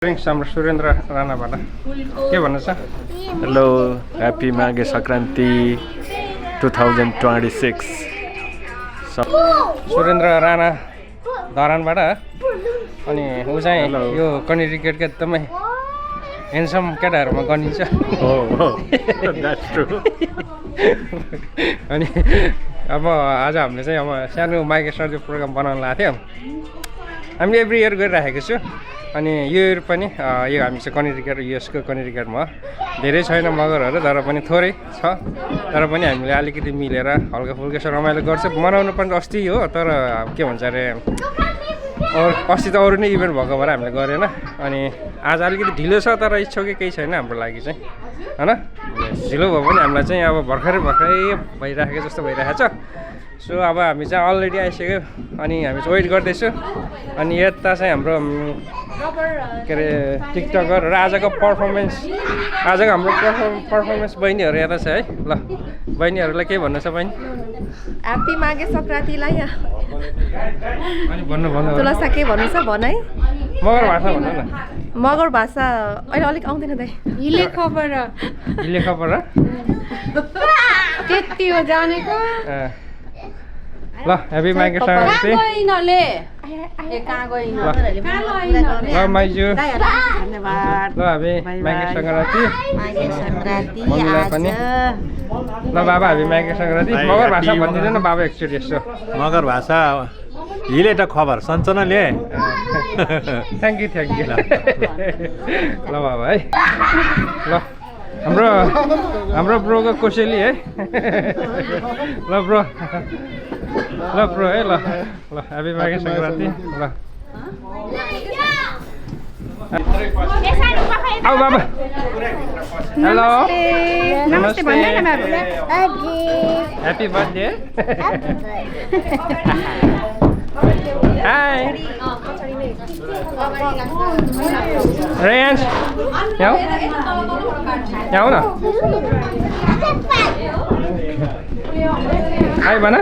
हाम्रो सुरेन्द्र राणाबाट के भन्नु छ? Hello, happy Maghe Sankranti 2026। सुरेन्द्र राणा धरानबाट अनि ऊ चाहिँ यो कनेरी केटका एकदमै ह्यान्डसम केटाहरूमा गनिन्छ। अनि अब आज हामीले चाहिँ अब सानो माघे सङ्क्रान्ति प्रोग्राम बनाउन लागेको थियौँ। हामीले एभ्री इयर गरिराखेको छु। अनि यो इयर पनि यो हामी चाहिँ कनेरी केट युएसको कनेरी केटमा धेरै छैन मगरहरू, तर पनि थोरै छ। तर पनि हामीले अलिकति मिलेर हल्का फुल्का यसो रमाइलो गर्छ। मनाउनु पनि अस्ति हो, तर के भन्छ अरे अस्ति त अरू नै इभेन्ट भएको भएर हामीले गरेन। अनि आज अलिकति ढिलो छ, तर इच्छा कि केही छैन हाम्रो लागि चाहिँ, होइन? ढिलो भयो भने हामीलाई चाहिँ अब भर्खरै भइराखेको जस्तो भइरहेको छ। सो अब हामी चाहिँ अलरेडी आइसक्यो अनि हामी चाहिँ वेट गर्दैछु। अनि यता चाहिँ हाम्रो के अरे टिकटकर र आजको हाम्रो पर्फर्मेन्स बहिनीहरू यता छ है। ल बहिनीहरूलाई के भन्नु छ बहिनी? ह्याप्पी माघे सङ्क्रान्तिलाई अनि भन्नु तुलसा के भन्नु छ भन है। मगर भाषा भन्नु न। मगर भाषा अहिले अलिक आउँदैन दाइ। हिले खबर त्यति हो जानेको। ल ह्याप्पी माघे सङ्क्रान्ति। ल माइजू धन्यवाद। ल ह्याप्पी माघे सङ्क्रान्ति मम्मीलाई पनि। ल बाबा ह्याप्पी माघे सङ्क्रान्ति। मगर भाषा भनिदिनु न बाबा एकचोटि यसो। मगर भाषा हिले त खबर सञ्चनाले। थ्याङ्क यू ल बाबा है। ल हाम्रो ब्रोको कोसेली है। ल ब्रो है। ल ह्याप्पी माघे सङ्क्रान्ति। ल आऊ बाबा। हेलो नमस्ते। Happy birthday. हाई रेन्स यहाँ न। हाई भन न।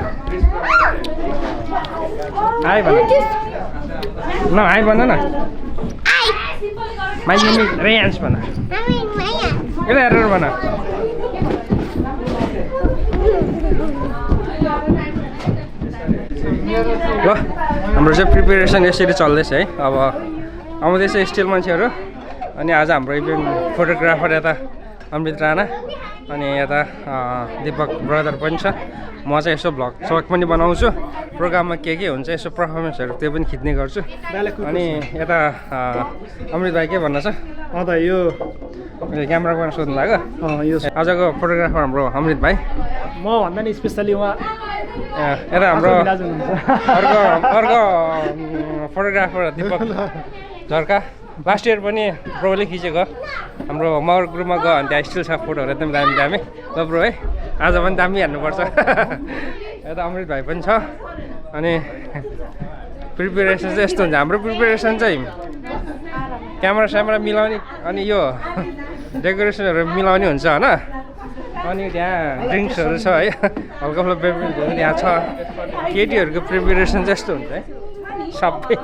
हाई भन न। माइ नेम इज रेन्स भन। यसलाई हेरेर भन। ल हाम्रो चाहिँ प्रिपेरेसन यसरी चल्दैछ है। अब आउँदैछ स्टिल मान्छेहरू। अनि आज हाम्रो इभेन्ट फोटोग्राफर यता अमृत राणा, अनि यता दिपक ब्रदर पनि छ। म चाहिँ यसो भ्लग पनि बनाउँछु। प्रोग्राममा के हुन्छ यसो पर्फर्मेन्सहरू त्यो पनि खिच्ने गर्छु। अनि यता अमृत भाइ के भन्नु छ? यो क्यामेराबाट सोध्नु लाग्यो। आजको फोटोग्राफर हाम्रो अमृत भाइ। म भन्दा नि स्पेसली उहाँ यता हाम्रो अर्को फोटोग्राफर दिपक झर्का। लास्ट इयर पनि ब्रोले खिचेको हाम्रो मगर ग्रुपमा गयो भने त्यहाँ स्टिल छ फोटोहरू एकदम दामी। ल ब्रो है, आज पनि दामी हान्नुपर्छ। यता अमृत भाइ पनि छ। अनि प्रिपेरेसन चाहिँ यस्तो हुन्छ हाम्रो प्रिपेरेसन चाहिँ क्यामेरा मिलाउने, अनि यो डेकोरेसनहरू मिलाउने हुन्छ होइन। अनि त्यहाँ ड्रिङ्क्सहरू छ है, हल्का फुल्का बेभरेजहरू यहाँ छ। केटीहरूको प्रिपेरेसन चाहिँ यस्तो हुन्छ है, सबै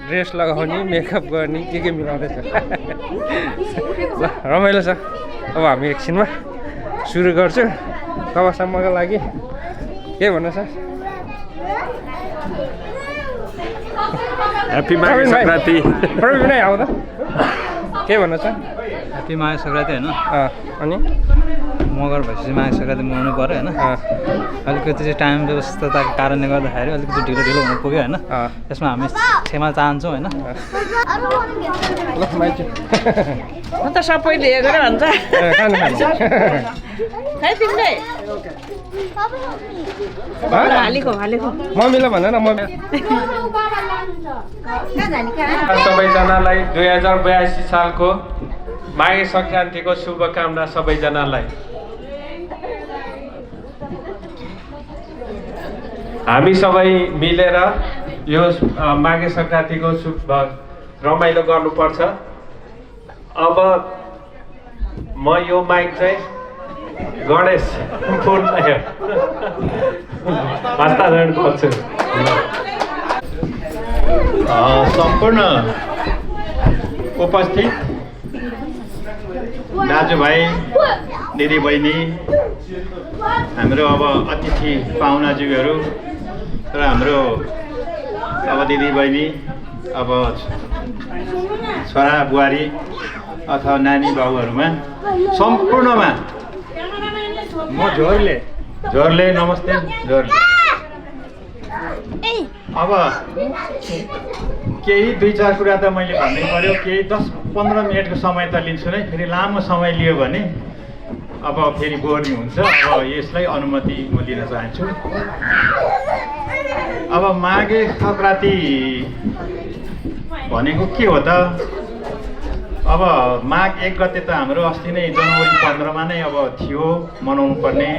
ड्रेस लगाउने, मेकअप गर्ने, के मिलाउँदैछ। ल रमाइलो छ। अब हामी एकछिनमा सुरु गर्छु। तबसम्मको लागि के भन्नु छ? ह्याप्पी माघे सङ्क्रान्ति। प्रवीण नै आउँदा के भन्नु छ? ह्याप्पी माघे सङ्क्रान्ति होइन। अनि मगर भएपछि माघे सङ्क्रान्ति मनाउनु पऱ्यो होइन। अलिकति चाहिँ टाइम व्यवस्थाको कारणले गर्दाखेरि अलिकति ढिलो हुनु पुग्यो होइन। त्यसमा हामी क्षमा चाहन्छौँ होइन। ल माइजू म त सबै लिएको भन्छ। मम्मीलाई भन न। मम्मी सबैजनालाई 2082 सालको माघे सङ्क्रान्तिको शुभकामना सबैजनालाई। हामी सबै मिलेर यो माघे सङ्क्रान्तिको रमाइलो गर्नुपर्छ। अब म यो माइक चाहिँ गणेश हस्तान्तरण गर्छु। सम्पूर्ण उपस्थित दाजुभाइ दिदीबहिनी हाम्रो अब अतिथि पाहुनाज्यूहरू र हाम्रो अब दिदीबहिनी अब छोरा बुहारी अथवा नानी बाबुहरूमा सम्पूर्णमा म झोरले नमस्ते झोरले अब केही 2-4 कुरा त मैले भन्नै पर्यो केही 10-15 मिनटको समय त लिन्छु नै फेरि लामो समय लियो भने अब फेरि बोरिङ हुन्छ अब यसलाई अनुमति म लिन चाहन्छु अब माघे सङ्क्रान्ति भनेको के हो त अब माघ 1 गते त हाम्रो अस्ति नै जनवरी 15 मा नै अब थियो मनाउनु पर्ने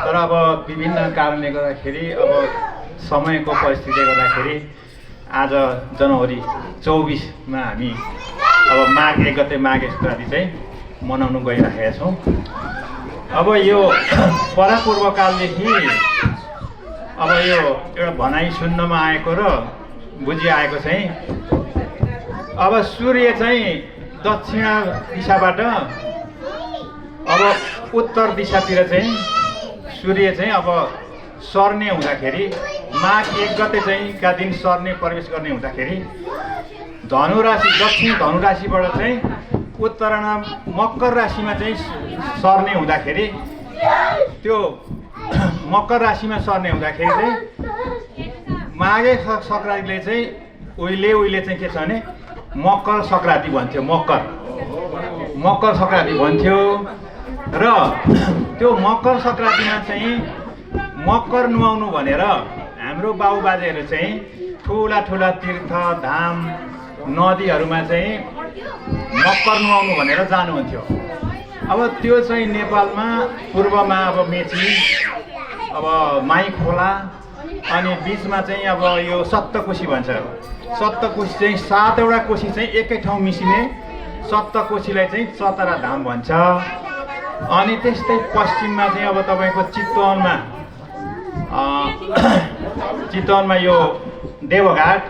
तर अब विभिन्न कारणले गर्दाखेरि अब समयको परिस्थितिले गर्दाखेरि आज जनवरी 24 मा हामी अब माघ 1 गते माघे सङ्क्रान्ति चाहिँ मनाउनु गइरहेका छौँ अब यो परापूर्वकालदेखि अब यो एउटा भनाइ सुन्नमा आएको र बुझिआएको चाहिँ अब सूर्य चाहिँ दक्षिण दिशाबाट अब उत्तर दिशातिर चाहिँ सूर्य चाहिँ अब सर्ने हुँदाखेरि माघ 1 गते चाहिँ का दिन सर्ने प्रवेश गर्ने हुँदाखेरि धनुराशि दक्षिण धनुराशिबाट चाहिँ उत्तरायण मकर राशिमा चाहिँ सर्ने हुँदाखेरि त्यो मकर राशिमा सर्ने हुँदाखेरि चाहिँ माघे सङ्क्रान्तिले चाहिँ उहिले चाहिँ के छ भने मकर सङ्क्रान्ति भन्थ्यो मकर सङ्क्रान्ति भन्थ्यो र त्यो मकर सङ्क्रान्तिमा चाहिँ मकर नुहाउनु भनेर हाम्रो बाबुबाजेहरू चाहिँ ठुला तीर्थ धाम नदीहरूमा चाहिँ मकर नुहाउनु भनेर जानुहुन्थ्यो अब त्यो चाहिँ नेपालमा पूर्वमा अब मेची अब माई खोला अनि बिचमा चाहिँ अब यो सप्तकोशी भन्छ सप्तकोशी चाहिँ 7 वटा कोशी चाहिँ एकै ठाउँ मिसिने सप्तकोशीलाई चाहिँ चतरा धाम भन्छ अनि त्यस्तै पश्चिममा चाहिँ अब तपाईँको चितवनमा यो देवघाट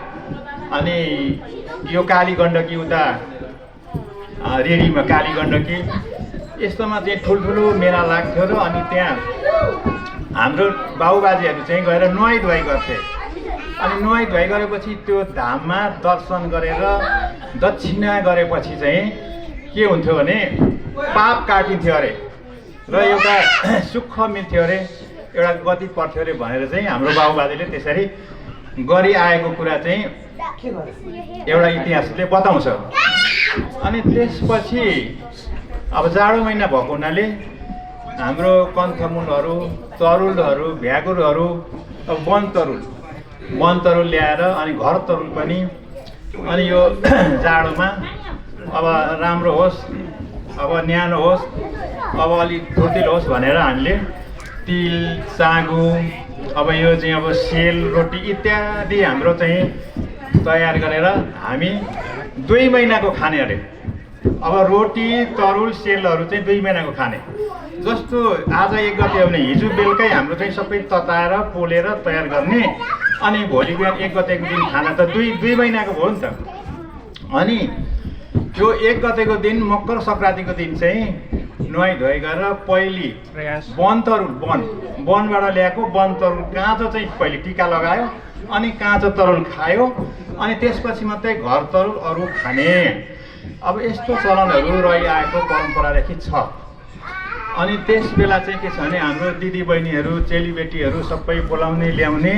अनि यो काली गण्डकी उता रेडीमा काली गण्डकी यस्तोमा चाहिँ ठुल्ठुलो मेला लाग्थ्यो र अनि त्यहाँ हाम्रो बाबुबाजेहरू चाहिँ गएर नुहाइ धुवाइ गर्थे अनि नुहाइ धुवाइ गरेपछि त्यो धाममा दर्शन गरेर दक्षिणा गरेपछि चाहिँ के हुन्थ्यो भने पाप काटिन्थ्यो अरे र एउटा सुख मिल्थ्यो अरे एउटा गति पर्थ्यो अरे भनेर चाहिँ हाम्रो बाबुबाजेले त्यसरी गरिआएको कुरा चाहिँ एउटा इतिहासले बताउँछ अनि त्यसपछि अब जाडो महिना भएको हुनाले हाम्रो कन्थमुलहरू तरुलहरू भ्यागुरहरू अब वनतरुल ल्याएर अनि घर तरुल पनि अनि यो जाडोमा अब राम्रो होस् अब न्यानो होस् अब अलिक फुर्तिलो होस् भनेर हामीले तिल सागु अब यो चाहिँ अब सेल रोटी इत्यादि हाम्रो चाहिँ तयार गरेर हामी 2 महिनाको खाने अरे अब रोटी तरुल सेलहरू चाहिँ 2 महिनाको खाने जस्तो आज 1 गते हो भने हिजो बेलुकै हाम्रो चाहिँ सबै तताएर पोलेर तयार गर्ने अनि भोलि बिहान 1 गतेको दिन खाना त 2 महिनाको भयो नि त अनि त्यो 1 गतेको दिन मकर सङ्क्रान्तिको दिन चाहिँ नुहाइ धुवाइ गरेर पहिले वनबाट ल्याएको वनतरुल काँचो चाहिँ पहिले टिका लगायो अनि काँचो तरुल खायो अनि त्यसपछि मात्रै घर तरुल अरू खाने अब यस्तो चलनहरू रहिआएको परम्परादेखि छ अनि त्यस बेला चाहिँ के छ भने हाम्रो दिदीबहिनीहरू चेलीबेटीहरू सबै बोलाउने ल्याउने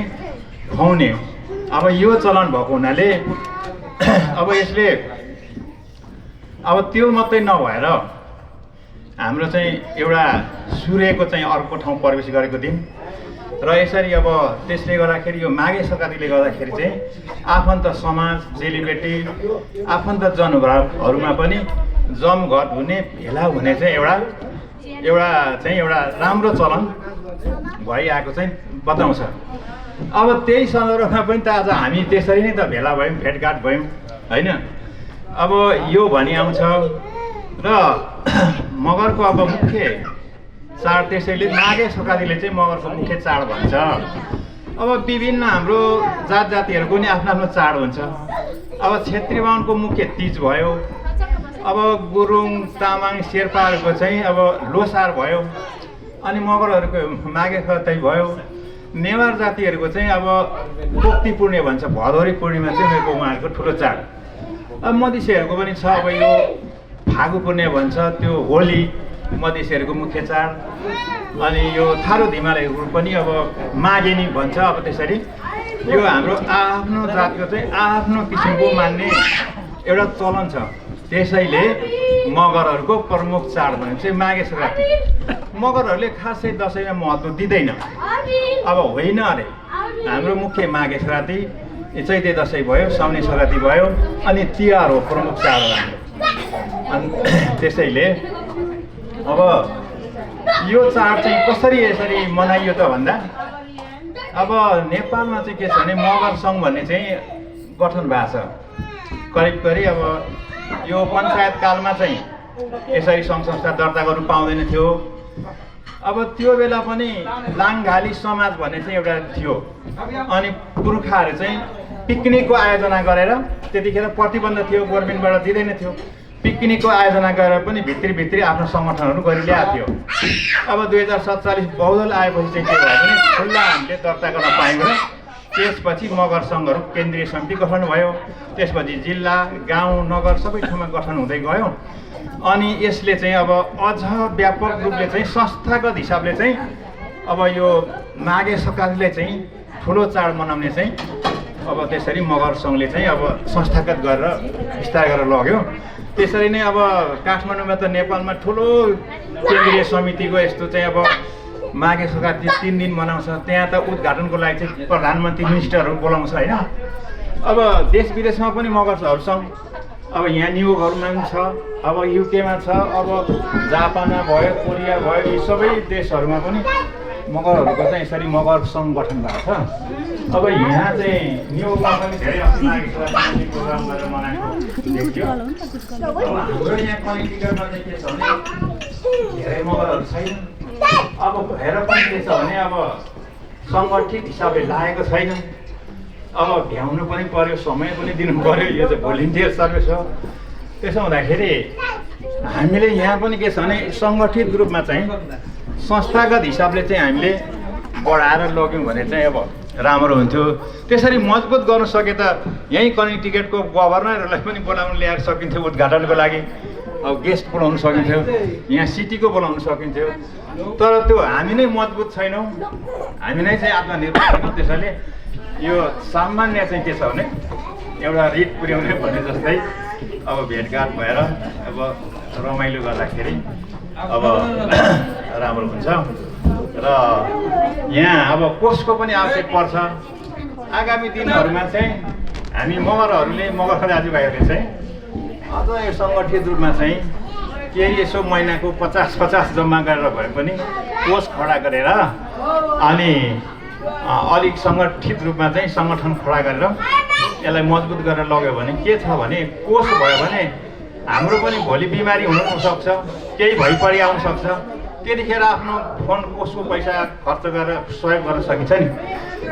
खुवाउने अब यो चलन भएको हुनाले अब यसले अब त्यो मात्रै नभएर हाम्रो चाहिँ एउटा सूर्यको चाहिँ अर्को ठाउँ प्रवेश गरेको दिन र यसरी अब त्यसले गर्दाखेरि यो माघे सङ्क्रान्तिले गर्दाखेरि चाहिँ आफन्त समाज चेलीबेटी आफन्त जनहरूमा पनि जमघट हुने भेला हुने चाहिँ एउटा राम्रो चलन भइआएको चाहिँ बताउँछ अब त्यही सन्दर्भमा पनि त आज हामी त्यसरी नै त भेला भयौँ भेटघाट भयौँ होइन अब यो भनी आउँछ र मगरको अब मुख्य चाड त्यसैले माघे सङ्क्रान्तिले चाहिँ मगरको मुख्य चाड भन्छ अब विभिन्न हाम्रो जात जातिहरूको पनि आफ्नो आफ्नो चाड हुन्छ अब छेत्री बाहुनको मुख्य तिज भयो, अब गुरुङ तामाङ शेर्पाहरूको चाहिँ अब लोसार भयो, अनि मगरहरूको माघे सङ्क्रान्ति भयो, नेवार जातिहरूको चाहिँ अब पोक्ती पूर्णे भन्छ, भदौरे पूर्णिमा चाहिँ उनीहरूको उहाँहरूको ठुलो चाड। अब मधेसीहरूको पनि छ, अब यो फागु पूर्णे भन्छ, त्यो होली मधेसीहरूको मुख्य चाड। अनि यो थारू धिमालहरूको पनि अब माघेनी भन्छ। अब त्यसरी यो हाम्रो आफ्नो जातको चाहिँ आफ्नो किसिमको मान्ने एउटा चलन छ। त्यसैले मगरहरूको प्रमुख चाड भनेको चाहिँ माघे सङ्क्रान्ति। मगरहरूले खासै दसैँमा महत्त्व दिँदैन, अब होइन अरे। हाम्रो मुख्य माघे सङ्क्रान्ति, चैते दसैँ भयो, साउने सङ्क्रान्ति भयो, अनि तिहार हो प्रमुख चाड हो हाम्रो। अनि त्यसैले अब यो चाड चाहिँ कसरी यसरी मनाइयो त भन्दा, अब नेपालमा चाहिँ के छ भने मगर सङ्घ भन्ने चाहिँ गठन भएको छ। करिब अब यो पञ्चायत कालमा चाहिँ यसरी सङ्घ संस्था दर्ता गर्नु पाउँदैन थियो। अब त्यो बेला पनि लाङघाली समाज भन्ने चाहिँ एउटा थियो, अनि पुर्खाहरू चाहिँ पिकनिकको आयोजना गरेर, त्यतिखेर प्रतिबन्ध थियो, गभर्मेन्टबाट दिँदैन थियो, पिकनिकको आयोजना गरेर पनि भित्री आफ्नो सङ्गठनहरू गरिल्याएको थियो। अब 2047 बहुदल आएपछि चाहिँ के भयो भने खुल्ला हामीले दर्ता गर्न पायौँ र त्यसपछि मगर सङ्घहरू केन्द्रीय समिति गठन भयो। त्यसपछि जिल्ला, गाउँ, नगर सबै ठाउँमा गठन हुँदै गयो। अनि यसले चाहिँ अब अझ व्यापक रूपले चाहिँ संस्थागत हिसाबले चाहिँ अब यो माघे सङ्क्रान्तिले चाहिँ ठुलो चाड मनाउने चाहिँ अब त्यसरी मगर सङ्घले चाहिँ अब संस्थागत गरेर विस्तार गरेर लग्यो। त्यसरी नै अब काठमाडौँमा त नेपालमा ठुलो केन्द्रीय समितिको यस्तो चाहिँ अब माघे सङ्क्रान्ति 3 दिन मनाउँछ। त्यहाँ त उद्घाटनको लागि चाहिँ प्रधानमन्त्री मिनिस्टरहरू बोलाउँछ होइन। अब देश विदेशमा पनि मगरहरू छन्। अब यहाँ न्युयोर्कहरूमा पनि छ, अब युकेमा छ, अब जापानमा भयो, कोरिया भयो, यी सबै देशहरूमा पनि मगरहरूको चाहिँ यसरी मगर सङ्घ गठन भएको छ। अब यहाँ चाहिँ न्युयोर्कमा पनि धेरै प्रोग्राम गरेर मनाएको देखियो। अब हाम्रो यहाँ कनेक्टिकटमा चाहिँ के छ भने धेरै मगरहरू छैन। अब भएर पनि के छ भने अब सङ्गठित हिसाबले लागेको छैन। अब भ्याउनु पनि पर्यो, समय पनि दिनु पर्यो, यो चाहिँ भोलिन्टियर सर्भिस हो। त्यसो हुँदाखेरि हामीले यहाँ पनि के छ भने सङ्गठित रूपमा चाहिँ संस्थागत हिसाबले चाहिँ हामीले बढाएर लग्यौँ भने चाहिँ अब राम्रो हुन्थ्यो। त्यसरी मजबुत गर्न सके त यहीँ कनेक्टिकटको गभर्नरहरूलाई पनि बोलाउनु ल्याएर सकिन्थ्यो उद्घाटनको लागि। अब गेस्ट बोलाउनु सकिन्थ्यो, यहाँ सिटीको बोलाउनु सकिन्थ्यो। तर त्यो हामी नै मजबुत छैनौँ, हामी नै चाहिँ आत्मनिर्भर छैनौँ। त्यसैले यो सामान्य चाहिँ के छ भने एउटा रिट पुर्याउने भन्ने जस्तै अब भेटघाट भएर अब रमाइलो गर्दाखेरि अब राम्रो हुन्छ। र यहाँ अब कोषको पनि आवश्यक पर्छ। आगामी दिनहरूमा चाहिँ हामी मगर दाजुभाइहरूले चाहिँ अझ यो सङ्गठित रूपमा चाहिँ केही यसो महिनाको 50-50 जम्मा गरेर भए पनि कोष खडा गरेर अनि अलिक सङ्गठित रूपमा चाहिँ सङ्गठन खडा गरेर यसलाई मजबुत गरेर लग्यो भने के छ भने कोष भयो भने हाम्रो पनि भोलि बिमारी हुनसक्छ, केही भइपरि आउन सक्छ। त्यतिखेर आफ्नो फोन कोषको पैसा खर्च गरेर सहयोग गर्न सकिन्छ नि।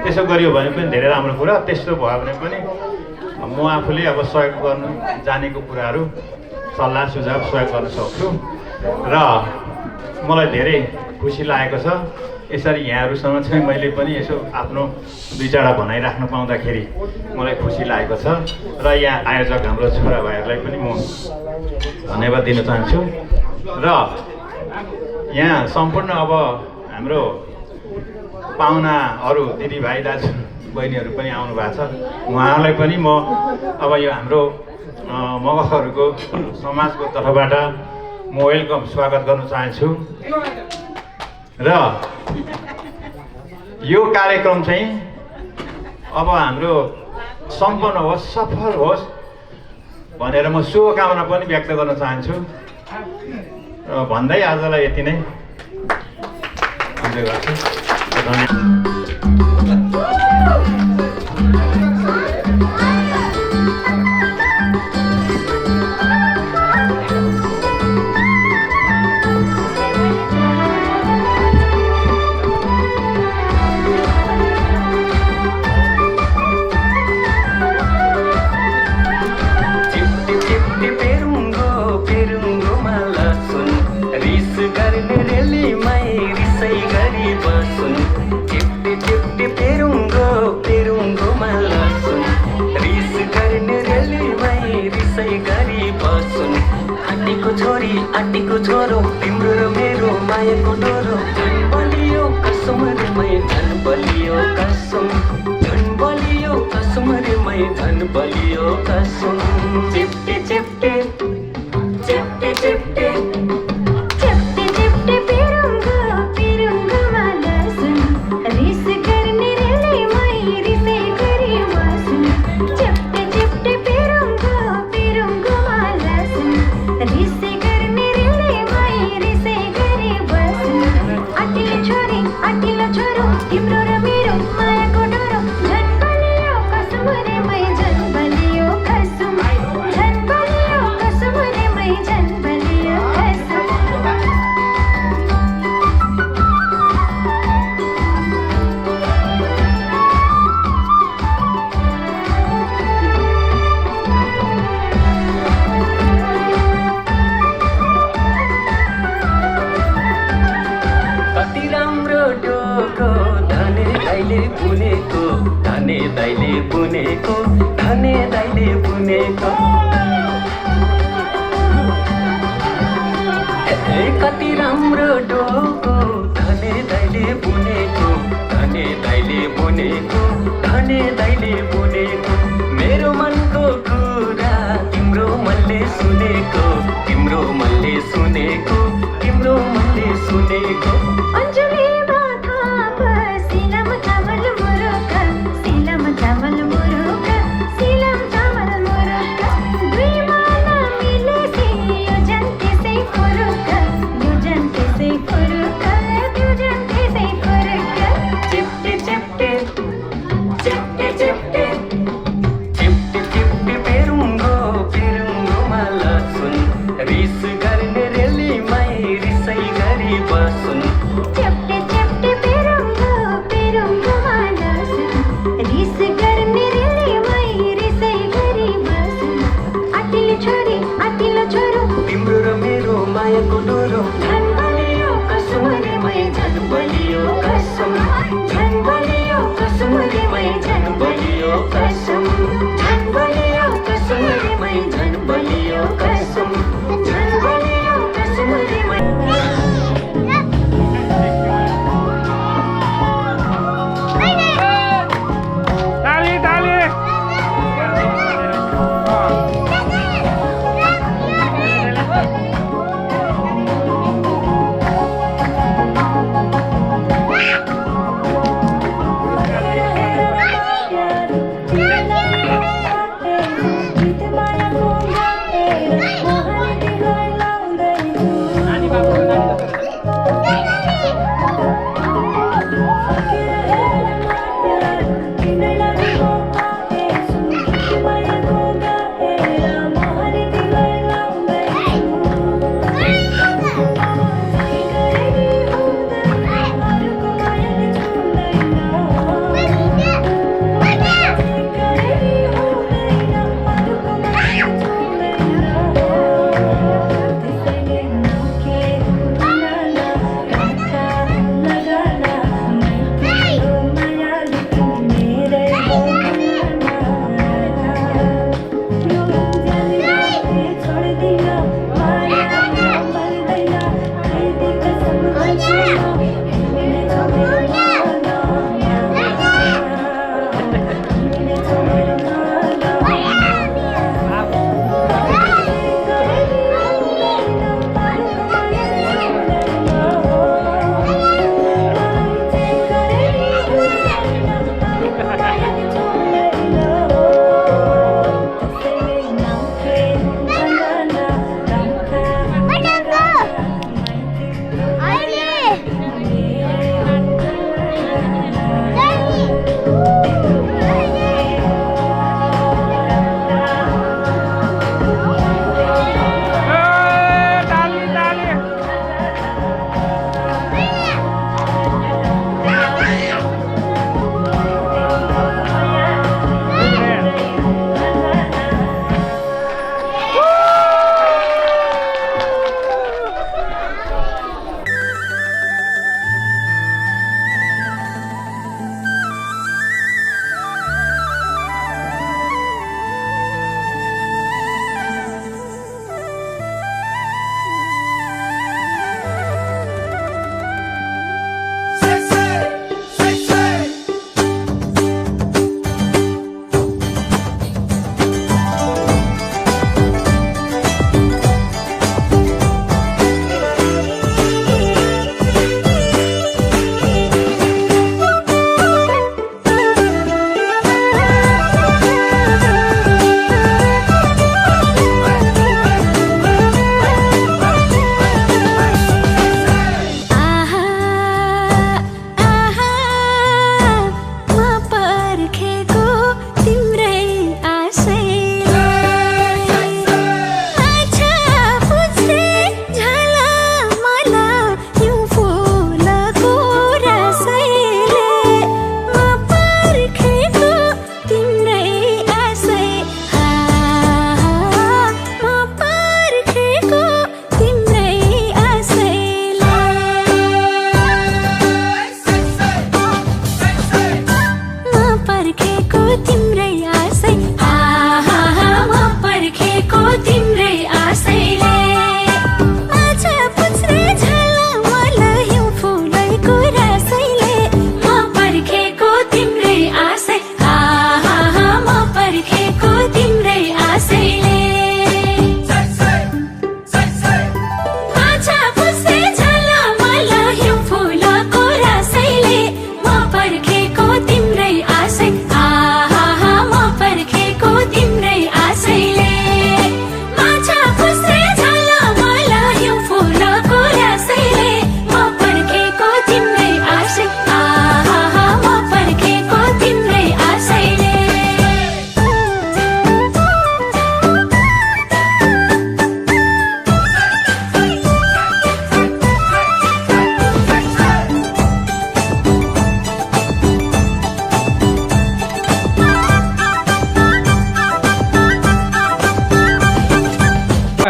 त्यसो गरियो भने पनि धेरै राम्रो कुरा। त्यस्तो भयो भने पनि म आफूले अब सहयोग गर्नु जानेको कुराहरू सल्लाह सुझाव सहयोग गर्न सक्छु र मलाई धेरै खुसी लागेको छ। यसरी यहाँहरूसँग चाहिँ मैले पनि यसो आफ्नो 2-4 भनाइराख्न पाउँदाखेरि मलाई खुसी लागेको छ। र यहाँ आयोजक हाम्रो छोरा भाइहरूलाई पनि म धन्यवाद दिन चाहन्छु। र यहाँ सम्पूर्ण अब हाम्रो पाहुनाहरू दिदीभाइ दाजु बहिनीहरू पनि आउनु भएको छ। उहाँहरूलाई पनि म अब यो हाम्रो मगरहरूको समाजको तर्फबाट म वेलकम स्वागत गर्न चाहन्छु। र यो कार्यक्रम चाहिँ अब हाम्रो सम्पन्न होस्, सफल होस् भनेर म शुभकामना पनि व्यक्त गर्न चाहन्छु। भन्दै आजलाई यति नै अन्त्य गर्छु। बसुन् आँटीको छोरी आँटीको छोरो तिम्रो र मेरो मायाको डोरो झन् बलियो कसम रे मै झन् बलियो कसम झन् बलियो कसम रे मै झन् बलियो कसम चिप्टे चिप्टे चिप्टे चिप्टे चिप्टे चिप्टे पिरुङ्गमा लसुन रिस गर्ने रेले मै रिसै गरी बसुन चिप्टे चिप्टे पिरुङ्गमा लसुन रिसै गर्ने रेले मै रिसै गरी बसुन आँटिलो छोरी आँटिलो छोरो तिम्रो र मेरो मायाको डोरो झन् बलियो कसम रे मै झन् बलियो कसम झन् बलियो कसम रे मै झन् बलियो कसम कति राम्रो डोको धने दाइले बुनेको धने दाइले बुनेको धने दाइले बुनेको कति राम्रो डोको धने दाइले बुनेको धने दाइले बुनेको धने दाइले बुनेको मेरो मनको कुरा तिम्रो मनले सुनेको तिम्रो मनले सुनेको तिम्रो मनले सुनेको अञ्जुलीमा थाप सिलम चामल मुरुक सिलम चामल मुरुक सिलम चामल मुरुक दुई माला मिलेसी यो जन त्यसै फुरुक यो जन त्यसै फुरुक यो जन त्यसै फुरुक चिप्टे चिप्टे चिप्टे चिप्टे चिप्टे चिप्टे पेरुङ्गोमा लसुन रिस गर्ने रेलीमै रिसै गरी बसुन् चिप्टे चिप्टे पिरुङ्गमा लसुन रिस गर्ने रेलीमै रिसै गरी बसुन आँटिलो छोरी आँटिलो छोरो तिम्रो र मेरो मायाको डोरो झन् बलियो कसम रे मै झन् बलियो कसम झन् बलियो कसम रे मै झन् बलियो कसम झन् बलियो कसम रे मै झन् बलियो कसम झन् बलियो कसम रे मै ताली ताली गीत माया को गाएर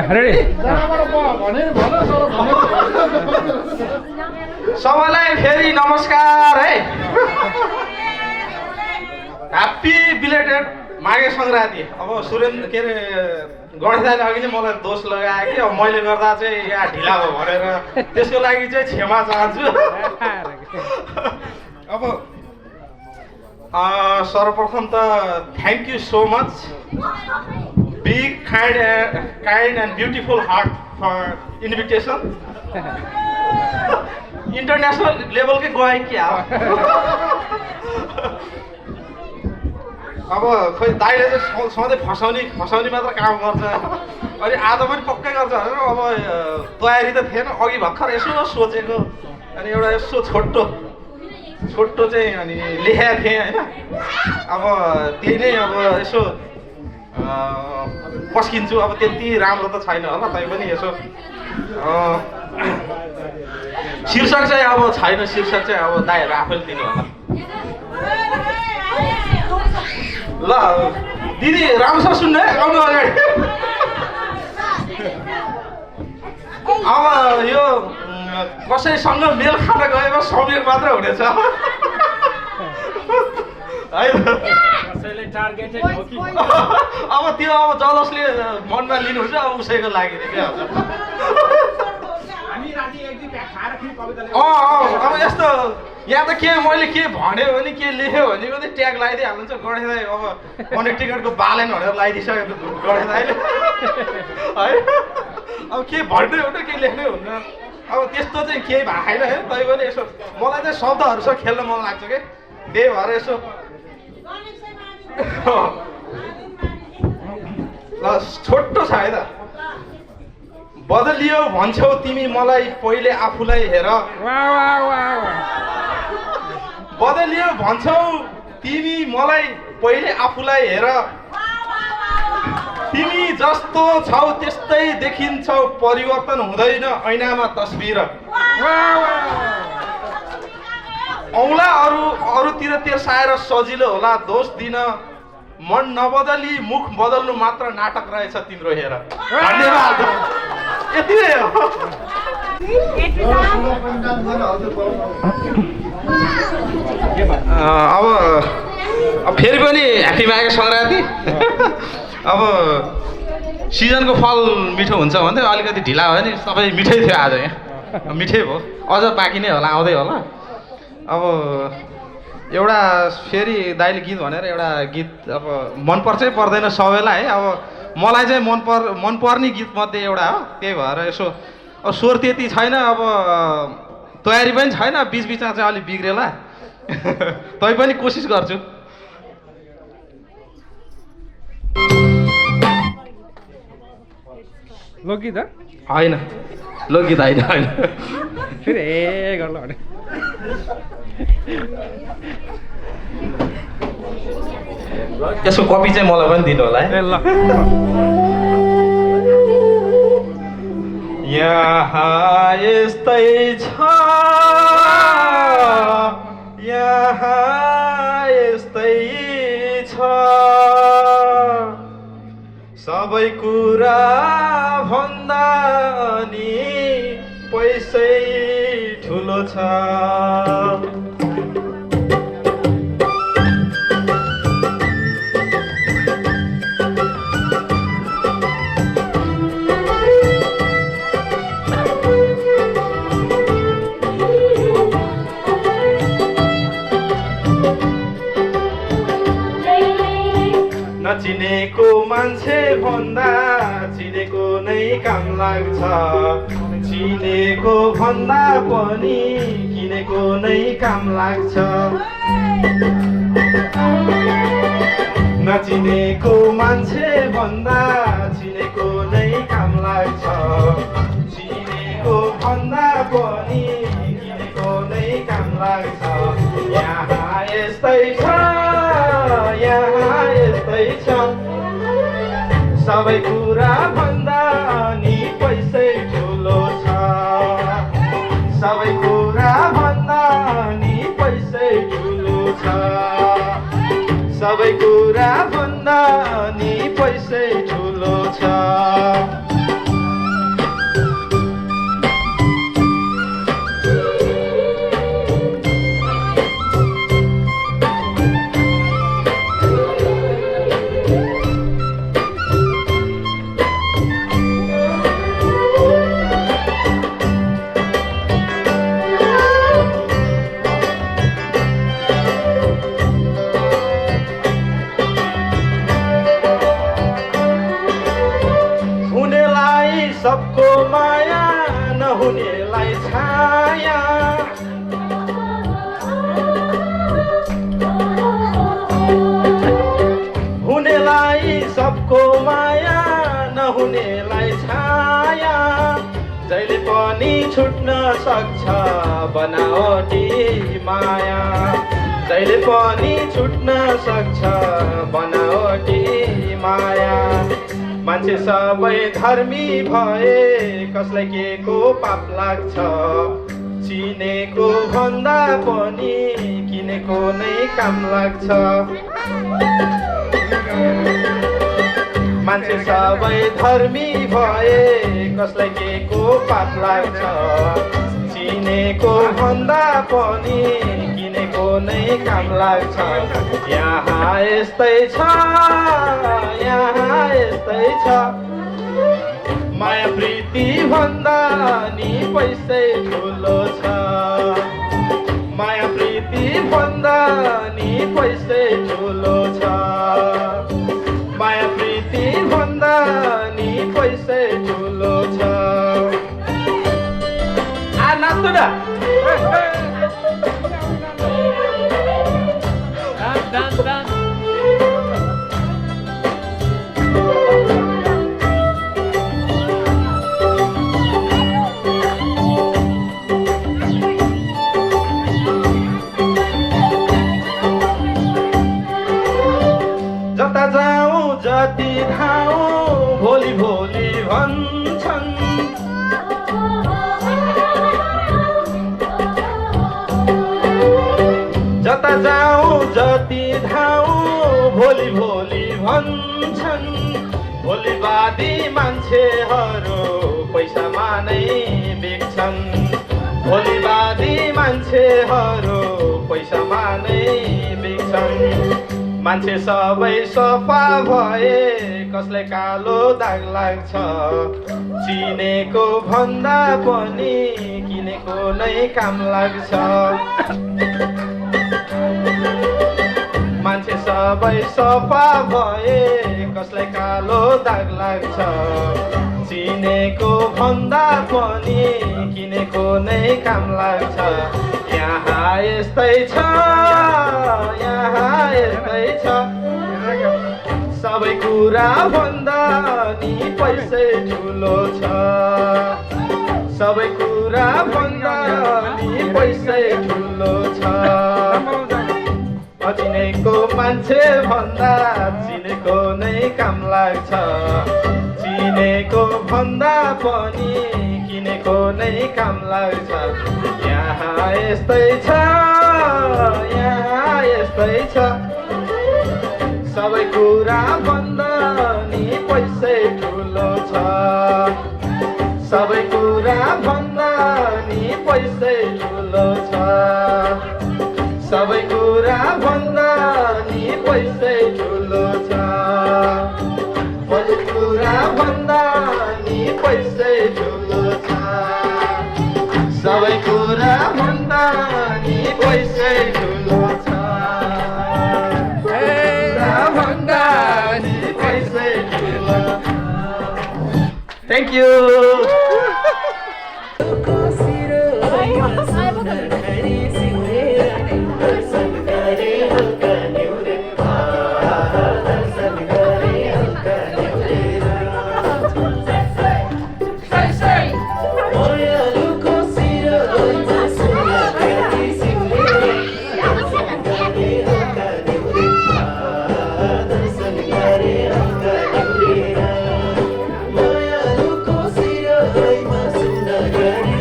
रेडी सबैलाई फेरि नमस्कार है। Happy belated Maghe Sankranti. अब सुरेन्द्र के अरे गणेश दाइले अघि नै मलाई दोष लगायो कि अब मैले गर्दा चाहिँ यहाँ ढिला भयो भनेर, त्यसको लागि चाहिँ क्षमा चाहन्छु। अब सर्वप्रथम त thank you so much, big kind and beautiful heart for invitation. International लेभलकै गयो क्या अब खोइ दाइले चाहिँ सधैँ फसाउने मात्र काम गर्छ, अनि आज पनि पक्कै गर्छ भनेर अब तयारी त थिएन, अघि भर्खर यसो सोचेको, अनि एउटा यसो छोटो चाहिँ अनि लेखेको थिएँ होइन। अब त्यही नै अब यसो पस्किन्छु, अब त्यति राम्रो त छैन होला, तै पनि यसो शीर्षक चाहिँ अब छैन, शीर्षक चाहिँ अब दाइहरू आफैले दिनु होला। ल दिदी राम्रोसँग सुन्नु है, आउनु अगाडि। अब यो कसैसँग मेल खान गएमा समेत मात्र हुनेछ है। अब त्यो अब जसले मनमा लिनुहुन्छ अब उसैको लागि नै क्या हजुर। अब यस्तो यहाँ त के मैले के भन्यो भने के लेख्यो भने मात्रै ट्याग लगाइदिइहाल्नुहुन्छ गणेश दाइ। अब कनेक्ट टिकटको बालेन भनेर लगाइदिइसक्यो गणेश दाइले है। अब के भन्नै हुन्न के लेख्नै हुन्न, अब त्यस्तो चाहिँ केही भएको छैन है। तै पनि यसो मलाई चाहिँ शब्दहरूसँग खेल्न मन लाग्छ कि, त्यही भएर यसो ल छोटो छ है त। बदलियो भन्छौ तिमी मलाई पहिले आफूलाई हेर, बदलियो भन्छौ तिमी मलाई पहिले आफूलाई हेर, तिमी जस्तो छौ त्यस्तै देखिन्छौ, परिवर्तन हुँदैन ऐनामा तस्बिर। औँला अरूतिर तेर्साएर सजिलो होला दोष दिन, मन नबदली मुख बदल्नु मात्र नाटक रहेछ तिम्रो हेर। धन्यवाद, यति नै हो। अब फेरि पनि ह्याप्पी माघे सङ्क्रान्ति। अब सिजनको फल मिठो हुन्छ भन्दै अलिकति ढिला भयो नि, सबै मिठै थियो आज यहाँ, मिठै भयो, अझ बाँकी नै होला, आउँदै होला। अब एउटा फेरि दाइले गीत भनेर एउटा गीत अब मनपर्छै पर्दैन सबैलाई है। अब मलाई चाहिँ मनपर्ने गीतमध्ये एउटा हो, त्यही भएर यसो अब स्वर त्यति छैन, अब तयारी पनि छैन, बिचबिचमा चाहिँ अलिक बिग्रेला तै पनि कोसिस गर्छु। लोकगीत होइन, लोकगीत होइन होइन, फेरि ए गर्नु भने यसको कपी चाहिँ मलाई पनि दिनु होला है। ल यहाँ यस्तै छ, यहाँ यस्तै छ, सबै कुरा भन्दा नि पैसै ठुलो छ। नचिनेको मान्छे भन्दा चिनेको नै काम लाग्छ, चिनेको भन्दा पनि किनेको नै काम लाग्छ। नचिनेको मान्छे भन्दा चिनेको नै काम लाग्छ, चिनेको भन्दा पनि किनेको नै काम लाग्छ। यहाँ यस्तै छ, यहाँ यस्तै छ, सबै कुरा भन्दा नि पैसै ठुलो छ, सबै कुरा भन्दा नि पैसै ठुलो छ, सबै कुरा भन्दा नि पैसै ठुलो छ। सबको माया नहुनेलाई छाया हुनेलाई सबको माया नहुनेलाई छाया जहिले पनि छुट्न सक्छ बनावटी माया जहिले पनि छुट्न सक्छ बनावटी माया मान्छे सबै धर्मी भए कसलाई के को पाप लाग्छ चिनेको भन्दा पनि किनेको नै काम लाग्छ मान्छे सबै धर्मी भए कसलाई के को पाप लाग्छ चिनेको भन्दा पनि किनेको नै काम लाग्छ यहाँ यस्तै छ यहाँ यस्तै छ माया प्रीति भन्दा नि पैसै ठुलो छ माया प्रीति भन्दा नि पैसै ठुलो छ माया प्रीति भन्दा नि पैसै ठुलो छ आ नाच्नु न जता जाऊँ जति धाऊँ भोलि भोलि भन्छन् जता जाऊँ जति धाऊँ भोलि भोलि भन्छन् भोलिवादी मान्छेहरू पैसामा नै बेच्छन् भोलिवादी मान्छेहरू पैसामा नै बेच्छन् मान्छे सबै सफा भए कसलाई कालो दाग लाग्छ चिनेको भन्दा पनि किनेको नै काम लाग्छ मान्छे सबै सफा भए कसलाई कालो दाग लाग्छ चिनेको भन्दा पनि किनेको नै काम लाग्छ यहाँ यस्तै छ यहाँ यस्तै छ सबै कुरा भन्दा नि पैसै ठुलो छ सबै कुरा भन्दा नि पैसै ठुलो छ अचिनेको मान्छे भन्दा चिनेको नै काम लाग्छ चिनेको भन्दा पनि किनेको नै काम लाग्छ यहाँ यस्तै छ यहाँ यस्तै छ सबै कुरा भन्दा नि पैसै ठुलो छ सबै कुरा भन्दा नि पैसै ठुलो छ सबै कुरा भन्दा नि पैसै ठुलो छ सबै कुरा भन्दा नि पैसै ठुलो छ सबै कुरा भन्दा नि पैसै ठुलो छ भन्दा नि पैसै ठुलो thank you Maya luko sira, ay masunda gari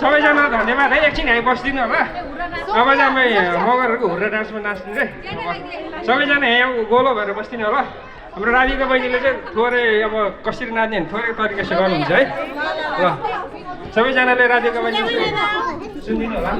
सबैजना धन्यवाद है एकछिन हामी बस्दिनु होला अब चाहिँ हामी मगरहरूको हुर्रा डान्समा नाच्नु रे सबैजना यहाँ गोलो भएर बस्दिनु होला हाम्रो राधिका बहिनीले चाहिँ थोरै अब कसरी नाच्ने भने थोरै तरिका सिकाउनुहुन्छ है ल सबैजनाले राधिका बहिनी सुनिदिनु होला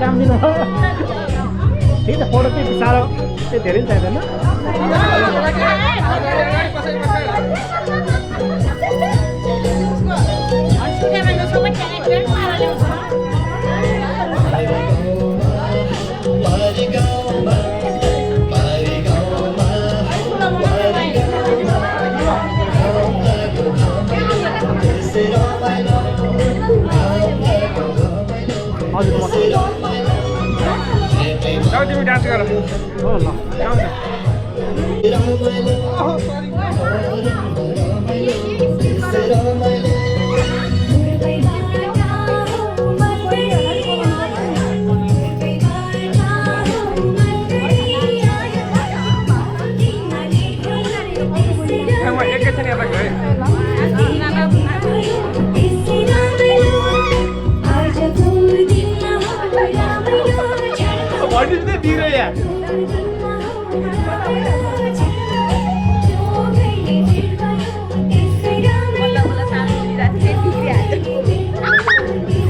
काम दिनु ठिक छ फोटो चाहिँ साह्रो त्यो धेरै चाहिँदैन तिमी डान्स गर एकैछिन यता गएँ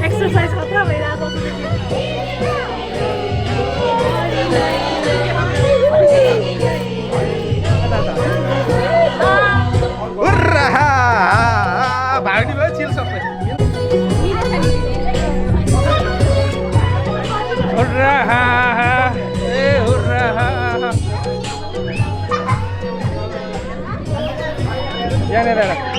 एक्सरसाइज खतरा भइरहेको भाग्ने भयो चिल सबै यहाँनिर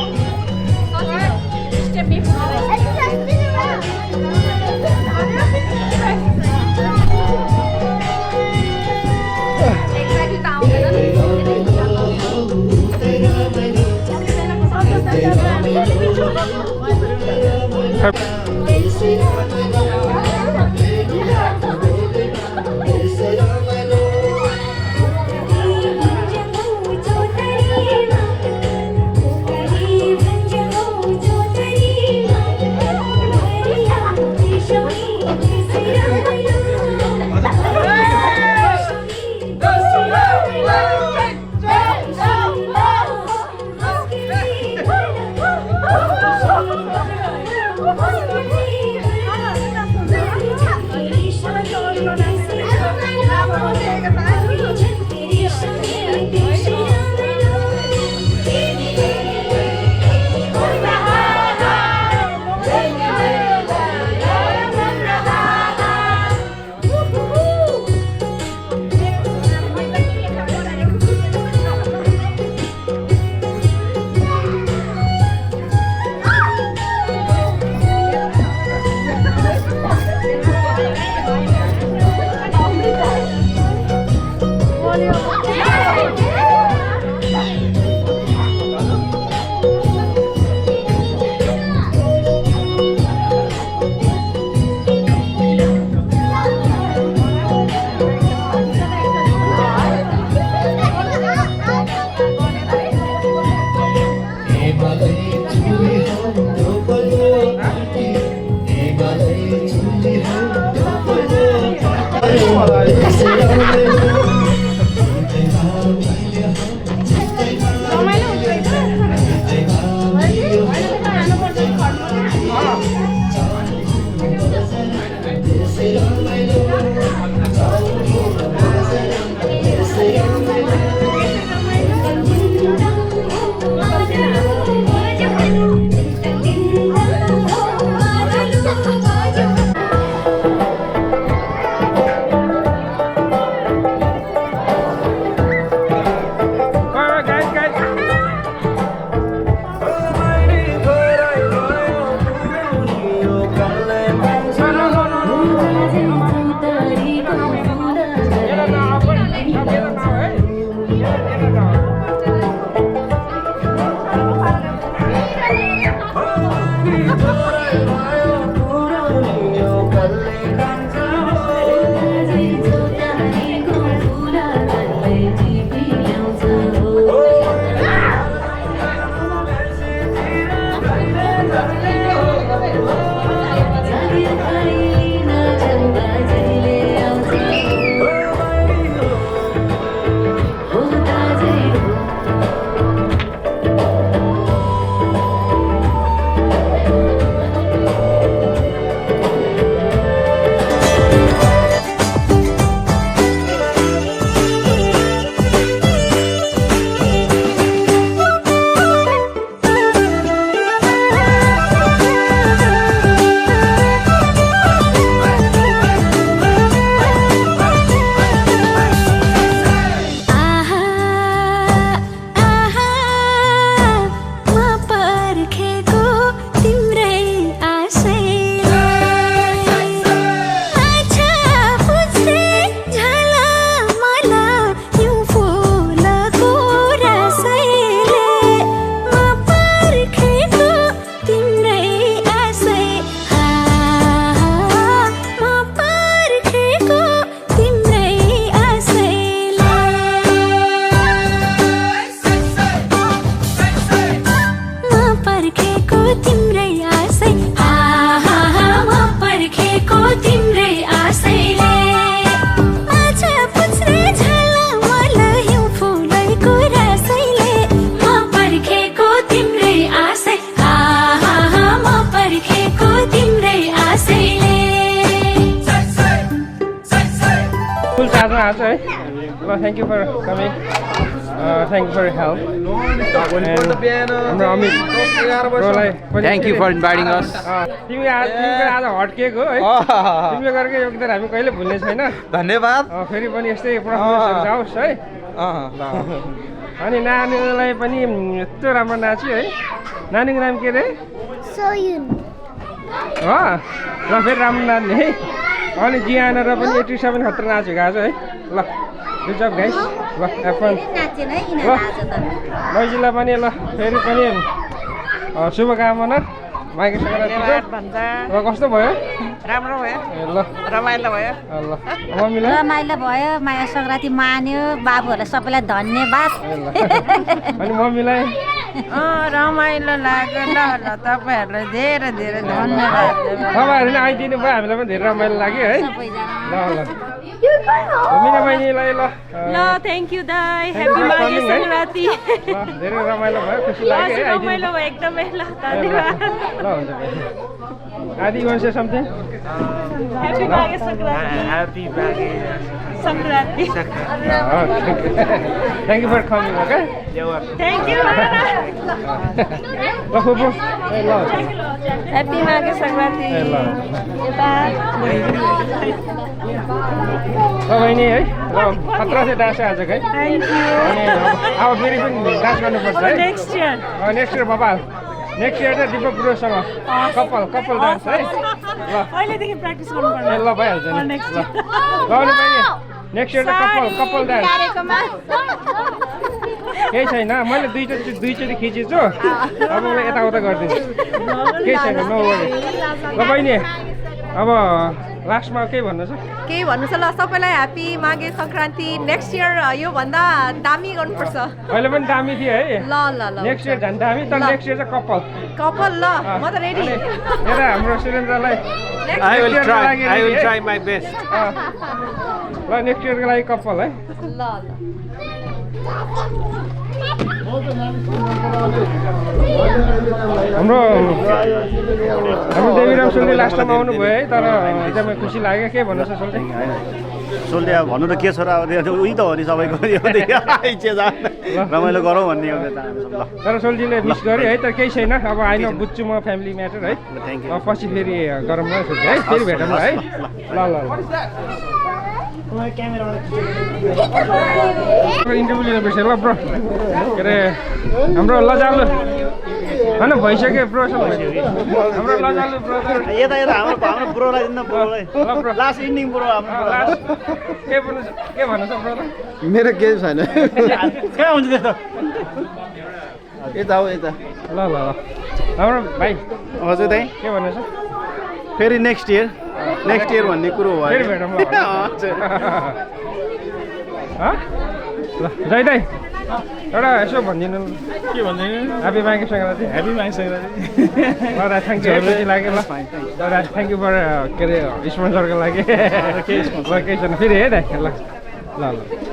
आज है ल thank you for coming thank you for help हाम्रो Amit thank you for inviting us तिमी आज हट्किएको है तिमीले गरेको योगदान हामी कहिले भुल्ने छैन धन्यवाद फेरि पनि यस्तै पर्फर्मेन्सहरू जाओस् है अनि नानीलाई पनि यस्तो राम्रो नाच्यो है नानीको नाम के अरे सोयुन हो ल फेरि राम्रो नाच्ने है अनि जियाना र पनि 87 खतरा नाचेको आज है ल गुड जब गाइस ल ह्याभ फन नाचेन है ल मैजीलाई पनि ल फेरि पनि शुभकामना माइक सङ्क्रान्तिको ल कस्तो भयो राम्रो भयो ए ल रमाइलो भयो ल मम्मीलाई रमाइलो भयो माया सङ्क्रान्ति मान्यो बाबुहरूलाई सबैलाई धन्यवाद अनि मम्मीलाई रमाइलो लाग्यो ल ल तपाईँहरूलाई धेरै धेरै धन्यवाद तपाईँहरू नै आइदिनु भयो हामीलाई पनि धेरै रमाइलो लाग्यो है ल ल मिना बहिनीलाई ल ल थ्याङ्क यू दाई ह्याप्पी माघे सङ्क्रान्ति ल धेरै रमाइलो भयो खुसी लाग्यो है रमाइलो भयो एकदमै ल धन्यवाद ल हुन्छ Aadi you want to say something happy Maghe Sankranti happy Maghe Sankranti thank you for coming okay thank you ल फुपू ए ल ह्याप्पी माघे सङ्क्रान्ति ए ल बहिनी है ल खतरा चाहिँ डान्स है आजको है थ्याङ्क यू अनि अब फेरि पनि डान्स गर्नुपर्छ है नेक्स्ट इयर नेक्स्ट इयर बबाल नेक्स्ट इयर चाहिँ दिपक गुरुसँग कपाल डान्स है ल पहिलेदेखि प्र्याक्टिस गर्नुपर्छ ए ल भइहाल्छ नि ल अनि बहिनी नेक्स्ट इयर चाहिँ कपाल डान्स केही छैन मैले दुईचोटि खिचेछु अब मलाई यताउता गरिदिन्छु केही छैन नो वरी ल बहिनी अब लास्टमा केही भन्नु छ केही भन्नु छ ल सबैलाई happy Maghe Sankranti next year योभन्दा दामी गर्नुपर्छ अहिले पनि दामी थियो है ल ल ल नेक्स्ट इयर झन् दामी तर नेक्स्ट इयर चाहिँ कपाल ल म त रेडी यता हाम्रो सुरेन्द्रलाई I will try my best. ल नेक्स्ट इयरको लागि कपाल है ल हाम्रो देवीराम सोल्टी लास्ट टाइम आउनु भयो है तर एकदमै खुसी लाग्यो के भन्नु छ सोल्टी सोल्टी अब भन्नु त के छ र अब उही त हो नि सबैको रमाइलो गरौँ भन्ने हो तर सोल्टीले मिस गर्यो है तर केही छैन अब आइन बुझ्छु म फ्यामिली म्याटर है पछि फेरि गरौँ न सोल्टी है फेरि भेटौँ ल है ल ल इन्टरभ्यू लिनु बिर्सेँ ल ब्रो के अरे हाम्रो लजालु होइन भइसक्यो प्रोसन हाम्रो लजालु ब्रदर यता यता हाम्रो ब्रोलाई दिनु ब्रोलाई लास्ट इन्डिङ ब्रो हाम्रो के भन्नु छ ब्रदर मेरो केही छैन कहाँ हुन्छ त्यस्तो यता हो यता ल ल ल हाम्रो भाइ हजुर दाइ के भन्नु छ फेरि नेक्स्ट इयर भन्ने कुरो भयो फेरि भेटौँ ल हजुर ल जय दाइ एउटा यसो भनिदिनु के भन्दैन ह्याप्पी माघे सङ्क्रान्ति ह्याप्पी माघे सङ्क्रान्ति ल दाइ थ्याङ्क यू खुसी लाग्यो ल दाइ थ्याङ्क यू फर के अरे स्पोन्सरको लागि ल केही छैन फेरि है दाइ ल ल ल